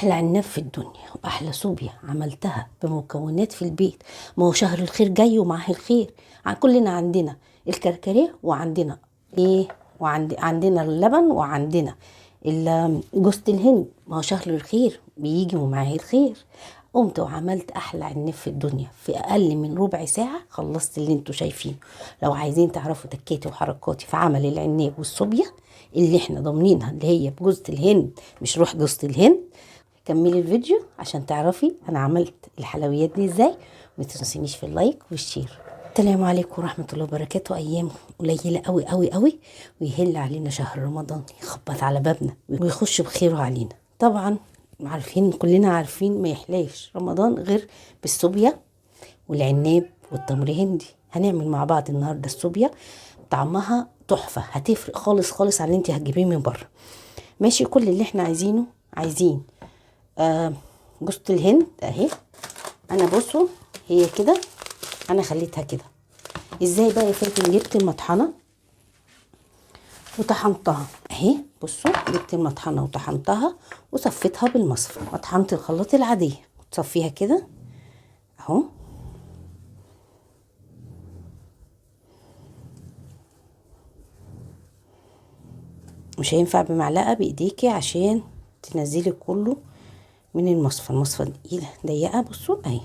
احلى عناب في الدنيا واحلى صوبيا عملتها بمكونات في البيت. ما هو شهر الخير جاي ومعاه الخير. كلنا عندنا الكركديه وعندنا ايه وعندنا اللبن وعندنا جوزة الهند. ما هو شهر الخير بيجي ومعاه الخير. قمت وعملت احلى عناب في الدنيا في اقل من ربع ساعة، خلصت اللي انتوا شايفينه. لو عايزين تعرفوا تكاتي وحركاتي في عمل العناب والصوبيا اللي احنا ضامنينها اللي هي بجوزة الهند مش روح جوزة الهند، كملي الفيديو عشان تعرفي انا عملت الحلويات دي ازاي. وما تنسينيش في ال like وال share. السلام عليكم ورحمة الله وبركاته. ايام قليلة قوي قوي قوي ويهل علينا شهر رمضان، يخبط على بابنا ويخش بخيره علينا. طبعا عارفين، كلنا عارفين ما يحلاش رمضان غير بالصوبيا والعناب والتمر هندي. هنعمل مع بعض النهارده الصوبيا، طعمها تحفة، هتفرق خالص خالص عن اللي انت هتجيبيه من بره. ماشي، كل اللي احنا عايزينه، عايزين جوزة الهند اهي. انا بصوا هي كده، انا خليتها كده. ازاي بقى يا فاتن؟ جبت المطحنه وطحنتها اهي. بصوا، جبت المطحنه وطحنتها وصفيتها بالمصفى. مطحنه الخلاط العادية تصفيها كده اهو. مش هينفع بمعلقه، بايديكي عشان تنزلي كله من المصفى. المصفى تقيلة ضيقه، بصوا اهي.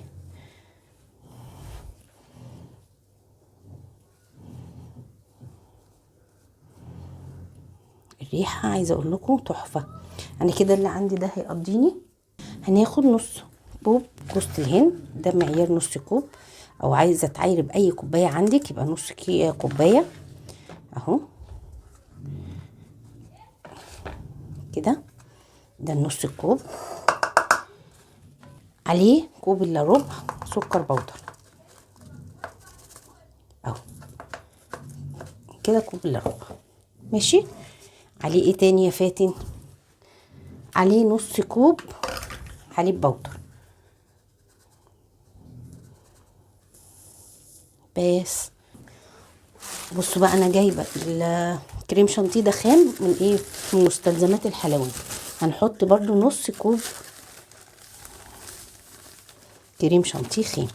الريحة عايزه اقول لكم تحفة. انا كده اللي عندي ده هيقضيني. هناخد نص كوب جوزة الهند، ده معيار نص كوب، او عايزه تعايري باي كوباية عندك يبقى نص كوباية اهو كده. ده النص كوب، عليه كوب الا ربع سكر بودر اهو كده، كوب الا ربع. ماشي. عليه ايه تاني يا فاتن؟ عليه نص كوب حليب بودر بس. بصوا بقى، انا جايبه الكريم شانتيه ده خام من ايه؟ من مستلزمات الحلويات. هنحط برضو نص كوب كريم شانتيه خام.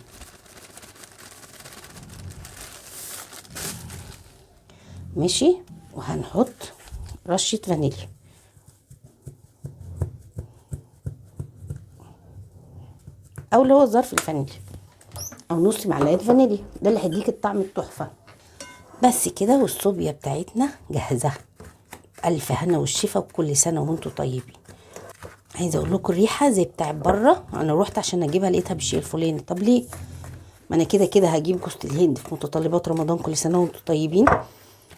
ماشي. وهنحط رشة فانيليا. او اللي هو ظرف الفانيليا، او نص معلقة فانيليا، ده اللي هيديك الطعم التحفة. بس كده، والصوبيا بتاعتنا جاهزة. ألف هنا والشفا، وكل سنة وانتوا طيبين. عايزة اقول لكم الريحة زي بتاع بره. انا روحت عشان اجيبها لقيتها بالشيء الفلاني. طب ليه؟ ما انا كده كده هجيب جوزة الهند في متطلبات رمضان. كل سنة وانتوا طيبين.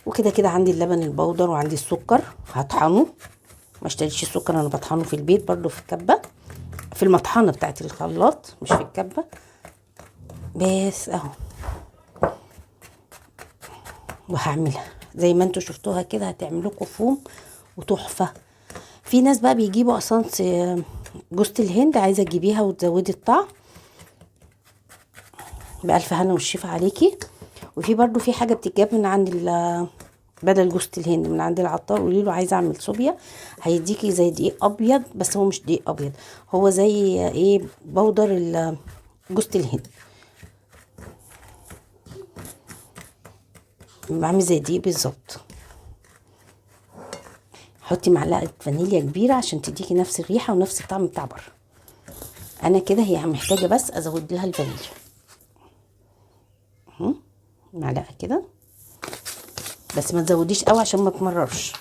وكده كده عندي اللبن البودر وعندي السكر هطحنه، ما اشتريتش السكر، انا بطحنه في البيت برضو في الكبه، في المطحنه بتاعت الخلاط مش في الكبه. بس اهو، وهعملها زي ما انتوا شفتوها كده، هتعمل لكم فوم وتحفه. في ناس بقى بيجيبوا اسانس جوزة الهند، عايزه تجيبيها وتزودي الطعم، بألف هنا والشفا عليكي. وفي برضو في حاجة بتتجاب من عند بدل جوزة الهند من عند العطار، قولي له عايزه اعمل صوبيا، هيديكي زي دقيق ابيض، بس هو مش دقيق ابيض، هو زي ايه، بودر جوزة الهند، بعمل زي دقيق بالظبط. حطي معلقه فانيليا كبيرة عشان تديكي نفس الريحة ونفس الطعم بتاع بره. انا كده هي محتاجه بس ازود لها الفانيليا معلقه كده بس، ما تزوديش قوي عشان ما تمررش.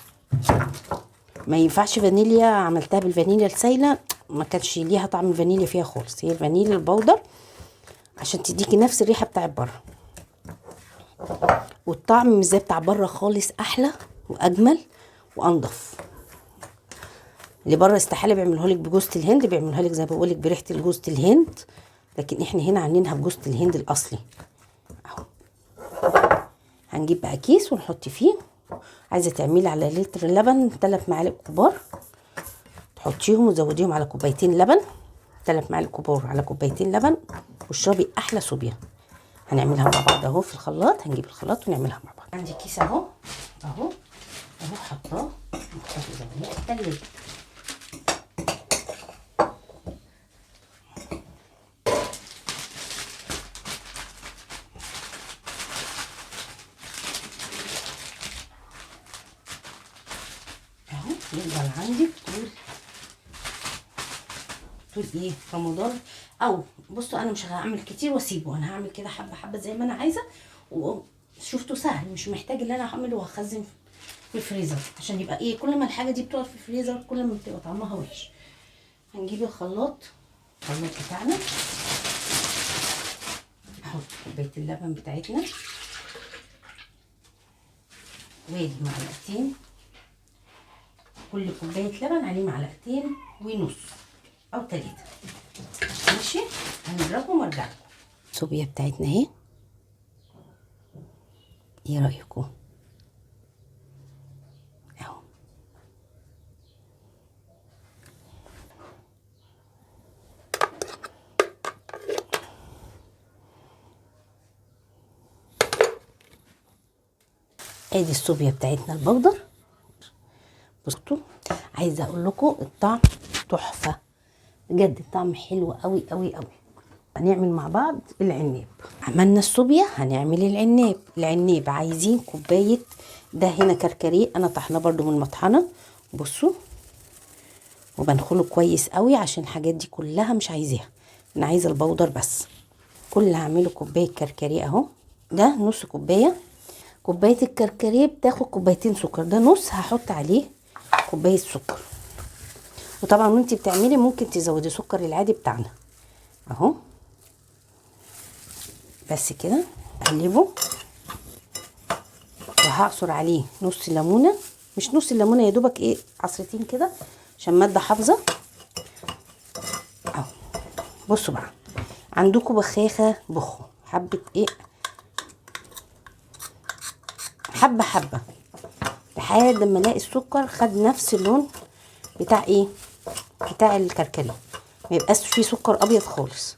ما ينفعش فانيليا، عملتها بالفانيليا السايله ما كانش ليها طعم الفانيليا فيها خالص، هي الفانيليا البودر عشان تديكي نفس الريحة بتاعت بره، والطعم مش زي بتاع بره خالص، احلى واجمل وانضف. اللي بره استحالة بيعملوها لك بجوزة الهند، بيعملوها لك زي ما بقول لك بريحه جوزة الهند، لكن احنا هنا عاملينها بجوزة الهند الاصلي اهو. هنجيب بقى كيس ونحط فيه. عايزه تعملي على لتر لبن 3 معالق كبار، تحطيهم وتزوديهم على كوبايتين لبن، 3 معالق كبار على كوبايتين لبن، واشربي احلى صوبيا. هنعملها مع بعض اهو في الخلاط، هنجيب الخلاط ونعملها مع بعض. عندي كيس اهو اهو اهو، حطاه في التلاجة. طول ايه رمضان. او بصوا انا مش هعمل كتير واسيبه، انا هعمل كده حبه حبه زي ما انا عايزه. وشفتوا سهل، مش محتاج ان انا اعمله وهخزن في الفريزر، عشان يبقى ايه، كل ما الحاجة دي بتقعد في الفريزر كل ما بتبقى طعمها وحش. هنجيب الخلاط بتاعنا، نحط كوباية اللبن بتاعتنا، وادي معلقتين، كل كوباية لبن عليه معلقتين ونص او 3. ماشي، هنضربهم وارجع لكم. الصوبيا بتاعتنا اهي، ايه رايكم؟ اهو ادي الصوبيا بتاعتنا البودر. بصوا عايزه اقول لكم الطعم تحفة بجد، الطعم حلو قوي قوي قوي. هنعمل مع بعض العناب. عملنا الصوبيا، هنعمل العناب. العناب عايزين كوباية، ده هنا كركديه انا طحناه برده من المطحنه، بصوا، وبنخله كويس قوي عشان الحاجات دي كلها مش عايزاها، انا عايزه البودر بس. كل اللي هعمله كوباية كركديه اهو، ده نص كوباية. كوباية الكركديه بتاخد كوبايتين سكر، ده نص، هحط عليه كوباية سكر. وطبعا وانتي بتعملي ممكن تزودي سكر العادي بتاعنا اهو. بس كده اقلبه، وهعصر عليه نص ليمونه، مش نص الليمونه، يا دوبك ايه عصرتين كده عشان مادة حافظه اهو. بصوا بقى، عندكم بخاخه بخوا حبه ايه، حبه حبه لحد ما الاقي السكر خد نفس اللون بتاع ايه، بتاع الكركديه، ما يبقاش فيه سكر ابيض خالص.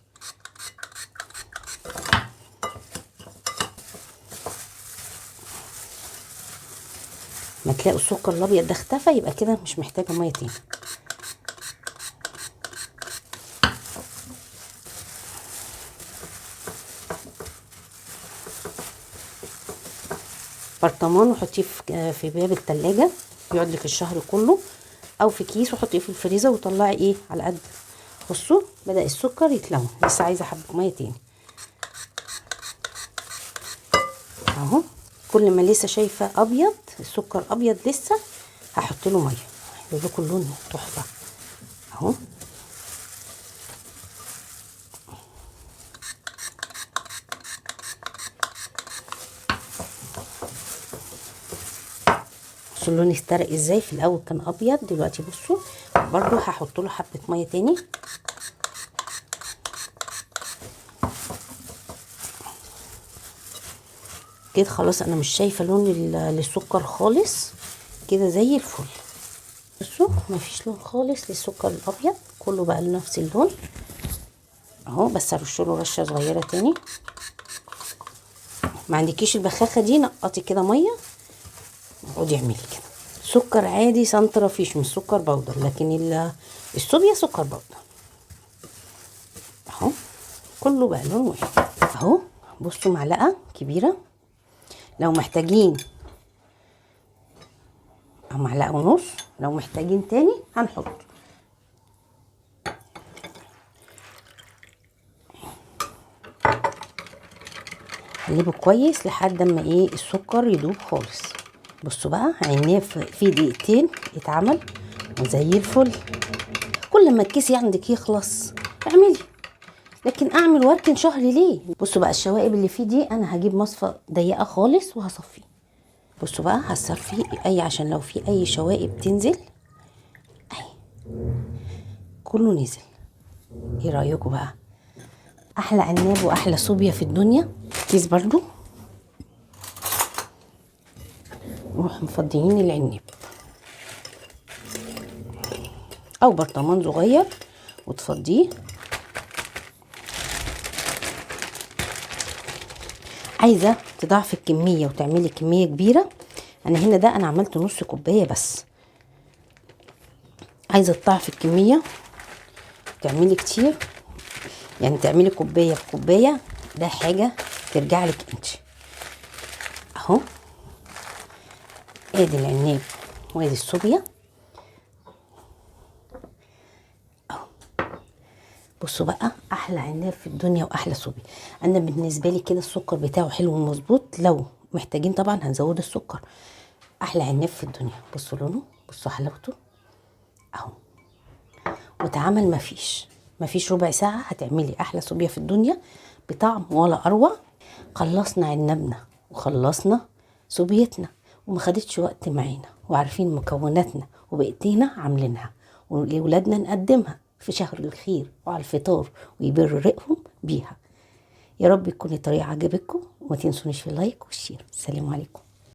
ما تلاقوا السكر الابيض ده اختفى يبقى كده مش محتاجه مية تاني. برطمان وحطيه في باب التلاجة، يقعد لك الشهر كله، او في كيس وحطيه في الفريزر وطلعي ايه على قد. بصوا بدأ السكر يتلون، لسه عايزه حبه مية تاني اهو. كل ما لسه شايفه ابيض، السكر ابيض لسه، هحط له مية، هيقول لكم اللون تحفة اهو. بصوا اللون اخترق ازاي، في الاول كان ابيض، دلوقتي بصوا برضو هحط له حبه مية تاني. كده خلاص انا مش شايفه لون للسكر خالص، كده زي الفل. بصوا مفيش لون خالص للسكر الابيض، كله بقى نفس اللون اهو. بس هرش له رشه صغيرة تاني. ما عندكيش البخاخه دي، نقطي كده مية اقعدي اعملي كده. سكر عادي سنترافيش، مش سكر بودر، لكن الصوبيا سكر بودر اهو. كله بقى لون واحد اهو. بصوا معلقه كبيرة لو محتاجين، او معلقه ونص لو محتاجين تاني هنحط. قلبه كويس لحد ما ايه السكر يدوب خالص. بصوا بقى عينيه في دقيقتين اتعمل وزي الفل. كل ما الكيس عندك يخلص اعملي، لكن اعمل واركن شهر ليه؟ بصوا بقى الشوائب اللي فيه دي انا هجيب مصفى ضيقه خالص وهصفيه. بصوا بقى هصفيه اي، عشان لو في اي شوائب تنزل اهي، كله نزل. ايه رايكم بقى؟ احلى عناب واحلى صوبيا في الدنيا. كيس برضو نروح مفضيين العناب، او برطمان صغير وتفضيه. عايزه تضاعفي الكمية وتعملي كمية كبيرة، انا هنا ده انا عملت نص كوباية بس. عايزه تضاعفي الكمية تعملي كتير، يعني تعملي كوباية بكوبايه، ده حاجة ترجع لك انت اهو. ادي العناب وادي الصوبيا اهو. بصوا بقى احلى عناب في الدنيا واحلى صوبيا. انا بالنسبة لي كده السكر بتاعه حلو ومظبوط، لو محتاجين طبعا هنزود السكر. احلى عناب في الدنيا. بصوا لونه، بصوا حلاوته اهو. واتعمل مفيش ربع ساعة هتعملي احلى صوبيا في الدنيا بطعم ولا اروع. خلصنا عنبنا وخلصنا صوبيتنا وما خدتش وقت معانا، وعارفين مكوناتنا وبقيتينا عاملينها ولولادنا نقدمها في شهر الخير وعلى الفطار ويبروا ريقهم بيها. يا رب يكون الطريقة عجبتكم، وما تنسونيش في ال like وال share. السلام عليكم.